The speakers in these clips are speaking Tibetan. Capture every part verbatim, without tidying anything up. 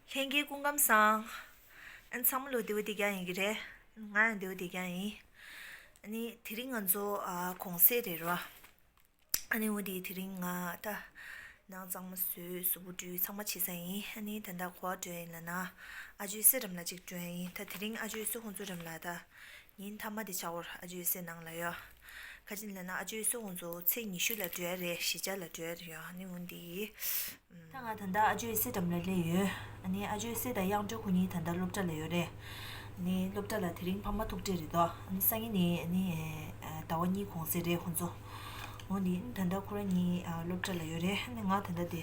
ལྷན་རྒྱས་སྐུ་ཁམས་བཟང་། ཨ་ནི་ཚང་མ་ལོ་བདེ་པོ་བདེ་རྐྱང་ཡིན་གྱི་རེད། ང་ཡང་བདེ་པོ་བདེ་རྐྱང་ཡིན། ཨ་ནི་དེ་རིང་ང་ཚོ་ཨ་གུང་སེང་རེད་རོ། ཨ་ནི་འོ་དེ་དེ་རིང་ང་ད་ནང་གཙང་མ་བཟོས་གཟུགས་པོ་བཀྲུས་ཚང་མ་བྱས་ས་ཡིན། ཨ་ནི་ད་ལྟ་ག་པར་འགྲོ་ཡིན་ལབ་ན། ཨ་ཅོའི་སྲས་འགྲམ་ལ་ཅིག་འགྲོ་ཡིན། ད་དེ་རིང་ཨ་ཅོའི་སྲས་ཁོང་ཚོ་འགྲམ་ལ་ད་ཉིན་མཐའ་མ་དེ་ཆགས་པར་ཨ་ཅོའི་སྲས་ནང་ལ་ཡོད། ག་ཅི་ལབ་ན་ཨ་ཅོའི་སྲས་ཁོང་ཚོ་ཚེས་ཉི་ཤུ་ལ་འགྲོ་ཡ་རེད། གཞིས་ཆགས་ལ་འགྲོ་ཡ་རེད་ཡ། ཨ་ནི་འོ་འདི། ད་ང་ད་ལྟ་ཨ་ཅོའི་སྲས་འགྲམ་ལ་སླེབས་ཡོད། ཨ་ནི་ཨ་ཅོའི་སྲས་དང་གཡང་སྒྲོལ་ཁོ་གཉིས་ད་ལྟ་སློབ་གྲྭ་ལ་ཡོད་རེད། ཨ་ནི་སློབ་གྲྭ་ལ་དེ་རིང་ཕ་མ་ཐུག་འཕྲད་རེད་དོ། ཨ་ནི་སང་ཉིན་ནི་ཨ་ནི་ཟླ་བ་གཉིས་གུང་སེང་རེད་ཁོང་ཚོ། འོ་ནི་ད་ལྟ་ཁོ་རང་གཉིས་ཨ་སློབ་གྲྭ་ལ་ཡོད་རེད། ཨ་ནི་ང་ད་ལྟ་དེ་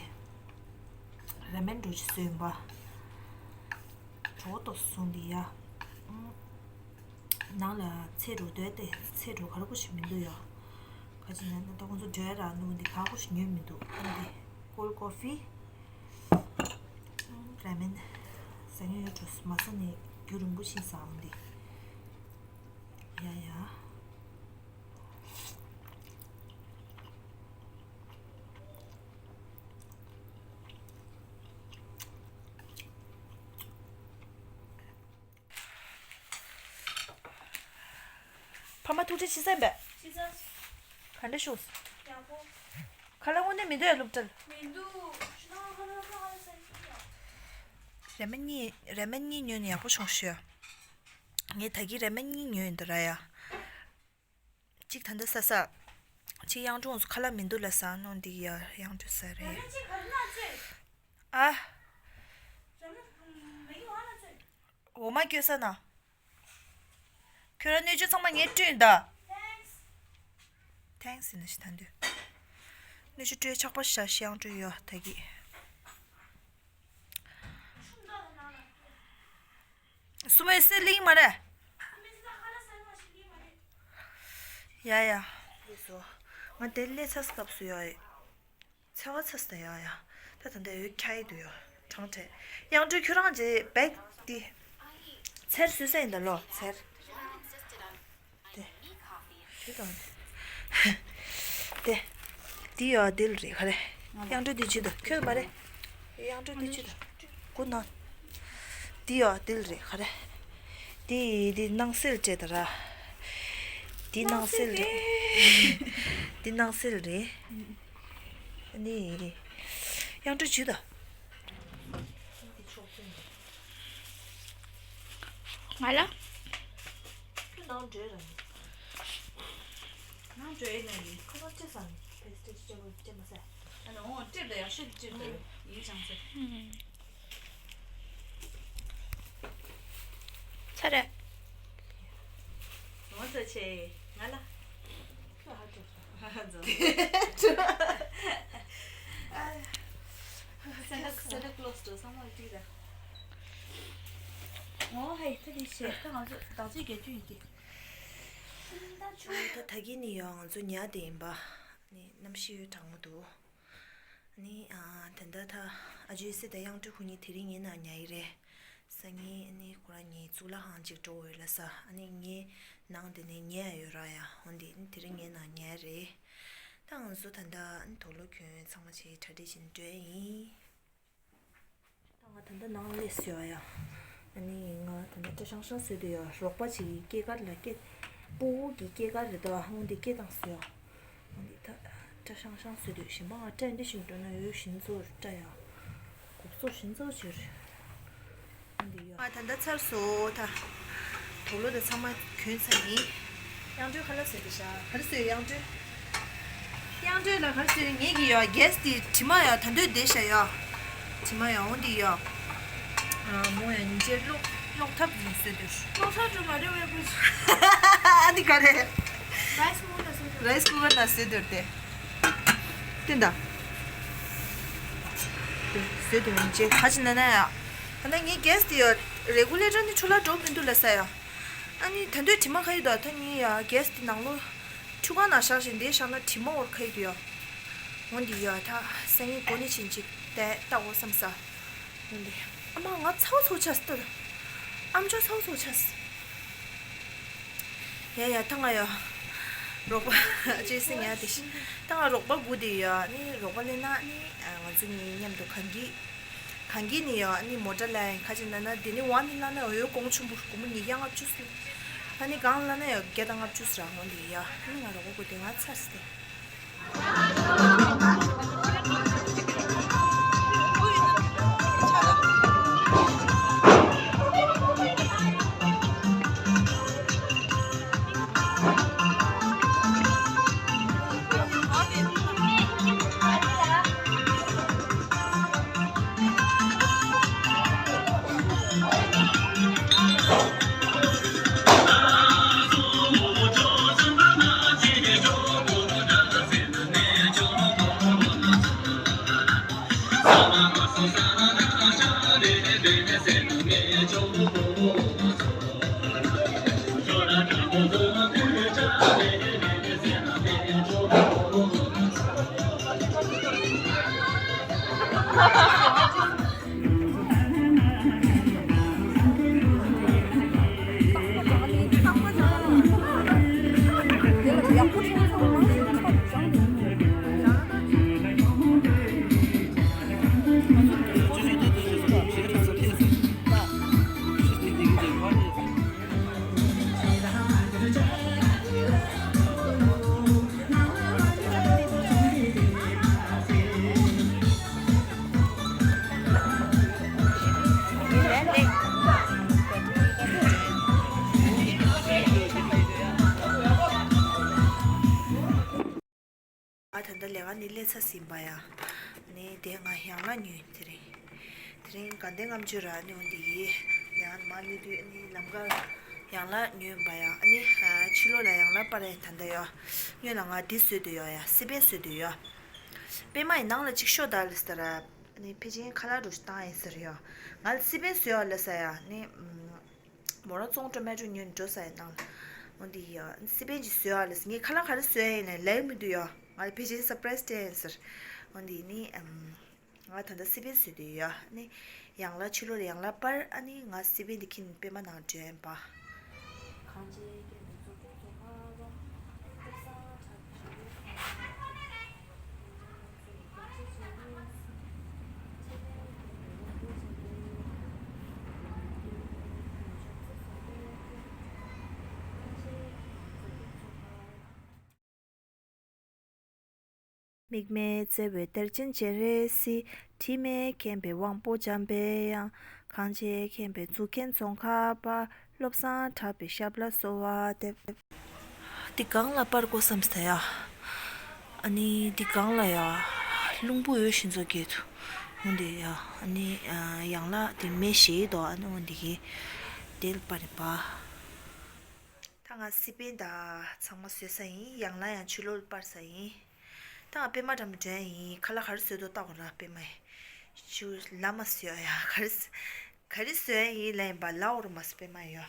ར་མེན་འགྲོ་ཅིག་བཟོས་ཡིན་པ། གྲོད་ཁོག་ཏོག་ཙམ་བཟུང་དེ་ཡ། ནང་ལ་ཚལ་འགྲོ་འདོད་དེ་ཚལ་འགྲོ་ག་རེ་ཁོ་ཞིག་མི་འདུག་ཡ། ག་ཅི་ན་ད་ཁོང་ཚོ་འགྲོ་ཡ་རག་འདུག་འདི་ག་ཁོ་ཞིག་ཉོས་མི་འདུག་ཨ་འདི་ཀོལ་ཀོ་ཕི། ར་མེན། ཟ་ཉོ་ཡོད་འགྲོ་མ་ཟ་ནས་རྒྱུ་རིང་པོ་ཕྱིན་ས་འོང་འདི། ཡ་ཡ། ཕ་མ་ཐུག་འཕྲད་བྱེད་ས་ཡིན་པས། ཤི་ས། ག་འདྲ་བྱུང་། ཡག་པོ། ཁ་ལག་དངོས་གནས་མི་འདུག་ཡ་སློབ་གྲྭར། མི་འདུག་ཤི་ན་ཁ་ལག་ཁ་ལག་ཟ་ཡི་ཡ། ར་མེན་གཉིས་ར་མེན་གཉིས་ཉོས་ནས་ཡག་པོ་བྱུང་ཤི་ཡ། ངས་ད་གིན་ར་མེན་གཉིས་ཉོས་ཡིན་ད་ར་ཡ། གཅིག་ད་ལྟ་ཟ་ས། གཅིག་གཡང་སྒྲོལ་ཁོང་ཚོ་ཁ་ལག་མི་འདུག་ལབ་ས་ནོ་འདི་ཡ་གཡང་སྒྲོལ་ཟ་རེད། ཨ། འོ་མ་སྐྱོ་ས་ན། ཁྱོད་རང་སྣོད་བཅུད་ཚང་མ་ངས་བསྐྲུན་ད། Thanks ཡིན་ན་ཞིག་ད་འདོད། སྣོད་བཅུད་སྤྲོད་ཆག་པ་ཤ་གཡང་སྒྲོལ་ཡོད་ད་གི། སུ་མོའི་སེ་ལིང་མ་རེད། ཡ་ཡ། ལགས་སོ། ང་དེ་སླེབས་ཚར་སྐབས་སུ་ཡོད། ཚེ་བ་ཚ་ས་ཡ་ཡ། ད་ད་འདི་འོད་ཁྱ་ཡི་འདུག་ཡོད་གྲང་འཕྲད། གཡང་སྒྲོལ་ཁྱོད་རང་རྗེས་བེག་འདི། ཚེར་བཟོས་ས་ཡིན་ད་ལོ་ཚེར། དེ། དེ་དང་། དེ། འདི་ཡོད་འདི་ལ་རེད་ག་རེ། གཡང་སྒྲོལ་འདི་ཇི་ལྟ་ཁྱོད་མ་རེད། གཡང་སྒྲོལ་འདི་ཇི་ལྟ། གུ་ན། འདི་ཡོད་འདི་ལ་རེད་ག་རེ། འདི་འདི་སྣང་གསལ་བྱས་ད་ར། འདི་སྣང་གསལ་རེད། འདི་སྣང་གསལ་རེད། ནི། གཡང་སྒྲོལ་ཇི་ལྟ། ང་ལ། ཁྱོད་ནང་འགྲོ་ར་ནི། ནང་འགྲོ་ཡིན་ན་ཡིན། ཁོ་ཚོ་སྤྲད་ས་ནི་ཕེ་སི་ཊི་སྤྲད་པ་སྤྲད་མ་ཟད། ཨ་ནི་འོ་སྤྲད་ད་ཡག་ཤོས་སྤྲད་ད་ཡིན་ཅང་ཟེར། ཚ་རེད། ངོ་ཚ་ཆེ་ང་ལ། ཁྱོད་ཧ་གྲོགས། སེ་ལ་སེ་ལ་ཀློ་སི་ཏུ་སང་མ་ཏི་ར། ཨོ་ཧེ་ད་དེ་བྱས་ད་ང་ཚོ་བདག་གཅེས་རྒྱག་རྒྱུ་ཡིན་གྱི། ད་ད་གིན་ནི་ཡང་ང་ཚོ་ཉལ་བསྡད་ཡིན་པ། ནི་གནམ་གཤིས་གྲང་མོ་འདུག་ནི་ཨ་ད་ད་ད་ཨ་ཇོའི་སྲས་དང་གཡང་སྒྲོལ་ཁོ་གཉིས་དེ་རིང་ངའི་ནང་ཉལ་ཡི་རེད། སང་ཉིན་ནི་ཁོ་རང་གཉིས་གཙུག་ལག་ཁང་ཅིག་འགྲོ་འོས་ལ་ས་ཨ་ནི་ངའི་ནང་དེ་ནས་ཉལ་ཡ་ཡོད་ར་ཡ། འོན་ཏེ་དེ་རིང་ངའི་ནང་ཉལ་རེད། ད་ང་ཚོ་ད་ལྟ་དུག་ལོག་གྱོན་ཚང་མ་བྱས་གྲ་སྒྲིག་བྱས་ནས་འགྲོ་ཡ་ཡིན། ད་ང་ད་ལྟ་ནང་སླེབས་ཡོད་ཡ། ཨ་ནི་ང་ད་ལྟ་སྐྲ་ཤང་ཤང་བཟོས་བསྡད་ཡོད། རོགས་པ་ཅིག་གིས་སྐེ་དཀར་ལ་སྐེ། སྤུ་གུ་གི་སྐེ་དཀར་རེད་དོ། ཨ་འོ་འདི་སྐེ་བཏང་སོང་ཡ། འོ་འདི་ད་སྐྲ་ཤང་ཤང་བཟོས་བསྡད་ཡོད། གཞན་པ་ང་སྐྲ་འདི་བཞིན་འགྲོ་ན་འོ་བཞིན་ཚོར་སྐྲ་ཡ། གོག་ཚོར་བཞིན་ཚོར་བྱེད་རེད། ང་ད་ལྟ་ཚར་སོང་ད། དུག་ལོག་དང་ཚང་མ་གྱོན་ཚར་ཡིན། གཡང་སྒྲོལ་ཁ་ལག་བཟས་ཏེ་ཤག་ག་རེ་བཟོས་ཡོད་གཡང་སྒྲོལ། གཡང་སྒྲོལ་ལ་ག་རེ་བཟོས་ཡོད། ངེད་ཀྱི་ཡོད་གེ་སི་དེ་དྲི་མ་ཡོད་ད་འདོད་བསྡད་ཤག་ཡོད། དྲི་མ་ཡོད་འོང་དེ་ཡོད། ཨ་མོ་ཡ་ཉིན་བྱེད་ཀློག་ཀློག་ཐབས་ཡིན་བཟོས་དུས། ཀློག་ཐབས་འགྲོ་མ་རེད་བས་བུ། ཨ་འདི་ག་རེད། རའི་སི་ཀུ་ཀར་ལ་བཟོས་དུས། རའི་སི་ཀུ་ཀར་ལ་བཟོས་དུས་ཏེ། བསྟན་ད། བཟོས་དུས་ཡང་ཅེ་ཁ་ཅིག་ན་ན་ཡ། ད་ནི་ངའི་གེ་སི་དེ་ཡ་རེ་གུ་ལེ་ཊར་ནི་ཆུ་ལ་འགྲོ་མི་འདུག་ལ་ས་ཡ། ཨ་ནི་ད་འདོད་དྲི་མ་ཁ་ཡི་དོ་ད་ངའི་ཡ་གེ་སི་དེ་ནང་ལོ། ཆུ་ཁང་ནང་བཞག་བཞིན་དེ་བཞག་ན་དྲི་མ་འོར་ཁ་ཡི་དུ་ཡ། འོན་ཏེ་ཡ་ད་སང་ཉིན་གོ་ནི་ཕྱིན་ཅིག་དེ་ལྟ་འོ་བསམ་ས། འོན་ཏེ་ཨ་མ་ང་ཚ་བོ་ཚོ་ཆ་སྟོད། ཨམ་ཅོག་ཚ་བོ་ཚོ་ཆ། ཡ་ཡ་ད་ང་ཡ། རོགས་པ་ཅེ་སི་ཉ་དེ་ཤི། ད་ང་རོགས་པ་དགུ་དེ་ཡ་ནི་རོགས་པ་ལས་ན་ནི་ང་ཚོ་གཉིས་མཉམ་དུ་གང་གི། ག་ གང་གི་ནི་ཡོ་ཨ་ནི་མོ་ཊ་ལ་ཡང་ཁ་ཅིག་ན་ན་དེ་ནི་ཝན་ལ་ན་འོ་གོང་ཆུང་པོ་སྒོར་མོ་ཉིས་བརྒྱ་ལྔ་བཅུ་སི། ཨ་ནི་གང་ལ་ན་ཡོ་བརྒྱ་དང་ལྔ་བཅུ་སི་ར་འོ་འདི་ཡ་ཨ་ནི་ང་རོགས་པོ་དེ་ང་ཚར་སི་ཏེ། ང་ད་ལྟ་ལས་ཀ་ནི་སླེབས་ཚར་ཟིན་པ་ཡ། ནི་དེ་ང་ཡང་ལ་ཉོས་དེ་རིང་། དེ་རིང་དགའ་ལྡན་ལྔ་མཆོད་ར་ནི་འོ་འདི་ཡི། ལས་ཀ་མ་སླེབས་དུས་ནི་ལམ་ཁ་ཡང་ལ་ཉོས་པ་ཡ། ཨ་ནི་ཕྱི་ལོགས་ལ་ཡང་ལ་པར་ཡ་ད་ལྟ་ཡོ། སྔོན་ལ་ང་འདི་བཟོས་དུ་ཡོ་ཡ་སི་པན་བཟོས་དུ་ཡོ། པད་མ་ཡི་ནང་ལ་ཅིག་ཤོག་ད་ལ་སི་ད་ར། ཨ་ནི་ཕལ་ཆེར་ཁ་ལག་འགྲོ་ཞིག་བཏང་ཡིན་ཟེར་ཡོ། ང་ལ་སི་པན་བཟོས་ཡོ་ལ་ས་ཡ་ནི། མོ་རང་ཙོང་ཊོ་མེ་ཊོ་ཉོས་འགྲོ་ས་ཡིན་ནང་། འོ་འདི་ཡ་སི་པན་གྱིས་བཟོས་ཨ་ལས་ངས་ཁ་ལག་ག་རེ་བཟོས་ཡིན་ནས་ལས་མི་འདུག་ཡ་ང་ལ་ཕལ་ཆེར་སར་པ་རའི་སི་སྤྲད་ཡིན་ཟེར། འོ་འདི་ནི་ང་ད་ལྟ་སི་པན་བཟོས་འདུག་ཡ་ནི་ཡང་ལ་ཕྱི་ལོགས་ལ་ཡང་ལ་པར་ཨ་ནི་ང་སི་པན་འདི་ཁྱིན་པད་མ་ནང་འགྲོ་ཡིན་པ། དམིགས་མེད་བརྩེ་བའི་གཏེར་ཆེན་སྤྱན་རས་གཟིགས། དྲི་མེད་མཁྱེན་པའི་དབང་པོ་འཇམ་པའི་དབྱངས། གངས་ཅན་མཁྱེན་པའི་གཙུག་རྒྱན་ཙོང་ཁ་པ། བློ་བཟང་གྲགས་པའི་ཞབས་ལ་གསོལ་བ་འདེབས། འདི་སྒང་ལ་པར་བརྐོ་བསམ་སྟེ་ཡ། ཨ་ནི་འདི་སྒང་ལ་ཡ། རླུང་བུ་འོད་བཞིན་ཚོ་སྐྱེས་འདུག་འོ་འདི་ཡ། ཨ་ནི་ཡང་ལ་འདི་མེ་ཞེས་དོ་ཨ་ནི་འོ་འདི་གི། དེ་ལ་པར་རེད་པ། ད་ང་སི་པན་ད་ཚང་མ་བཟོས་ས་ཡིན། ཡང་ལ་ཡང་ཕྱི་ལོགས་ལ་པར་ས་ཡིན། ད་ང་པད་མ་འགྲམ་འགྲོ་ཡིན། ཁ་ལག་ག་རེ་བཟོས་འདུག་ལྟ་དགོས་ར་པད་མ་ཡིན། ཞུ་ལ་མ་བཟོས་ཡ་ག་རེ་ག་རེ་བཟོས་ཡིན་ལ་ཡིན་པ་ལ་འོར་མ་སི་པད་མ་ཡོ།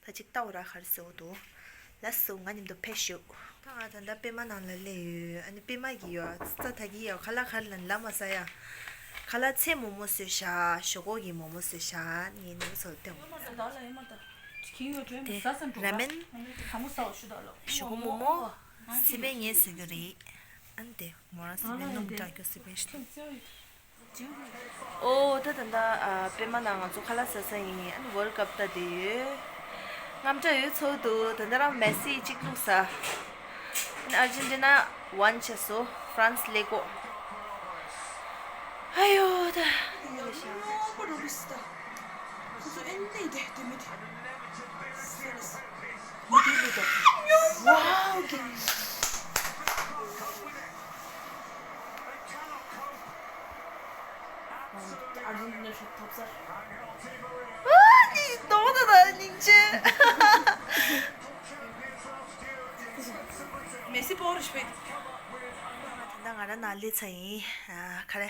ད་ཅིག་ལྟ་དགོས་ར་ག་རེ་བཟོས་འདུག་ལ་སུ་ང་མཉམ་དུ་ཕེབས་ཤོག་ད་ང་ད་ལྟ་པད་མ་ནང་ལ་སླེབས་ཡོད། ཨ་ནི་པད་མ་གི་ཡོ་ཙ་ད་གི་ཡོ་ཁ་ལག་ག་རེ་ལ་ལ་མ་ཟ་ཡ། ཁ་ལག་ཚལ་མོག་མོག་བཟོས་ཤག་ཞོག་ཁོག་གི་མོག་མོག་བཟོས་ཤག་ངའི་ནུ་བོ་ཚོ་ལ་སྟེར་དགོས། དེ་ར་མེན། ཞོག་ཁོག་མོག་མོག་སི་པན་ངས་བཟོས་རྒྱུ་རེད། ཨ་ནི་དེ་མོ་རང་སི་པན་སྣུམ་དྲག་རྒྱུ་སི་པན་ཞིག་འདུག་ཨོ་ད་ད་ད་པད་མ་ནང་ང་ཚོ་ཁ་ལག་ཟ་ས་ཡིན། ཨ་ནི་ཝརལ་ཌི་ཀབ་ལྟ་བསྡད་ཡོད། རྔམ་སྐྲག་ཡོད་ཚོད་འདུག་ད་ད་རང་མེ་སི་གཅིག་བླུགས་ས། ཨ་ནི་ཨར་ཇེན་ཊི་ན་ཝན་ཆགས་སོང་། ཧྥ་རན་སི་ལས་གོ། ཨ་ཡོ་ད། ཁོ་ཚོ་ཨེ་ནས་དེ་དེ་མི་དེ། མི་དེ་ལས་ད། ཝའོ་གི། ཨ་ནི་རྡོག་ད་ད་སྙིང་རྗེ། མེ་སི་པོ་རུ་ཤི་པེ། ད་ང་རང་ནང་སླེབས་ཚར་ཡིན། ཨ་ག་རེ།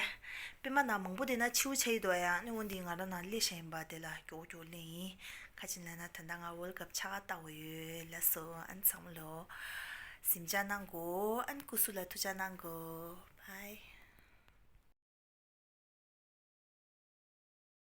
པད་མ་ནང་མང་པོ་དེ་ན་ཕྱིའུ་ཆ་ཡི་དོ་ཡ་ནི་འོན་ཏེ་ང་རང་ནང་སླེབས་ཤ་ཡིན་པ་དེ་ལ་མགྱོགས་མགྱོགས་སླེབས་ཡིན། ཁ་ཅིག་ལ་ན་ད་ལྟ་ང་ཝརལ་ཌི་ཀབ་ཆ་ག་ལྟ་བ་ཡོད་ལ་སོ། ཨ་ནི་ཚང་མ་ལོ། གཟིམ་འཇག་གནང་གོ། ཨ་ནི་སྐུ་གཟུགས་ལ་ཐུགས་ཅག་གནང་གོ། བྷའི།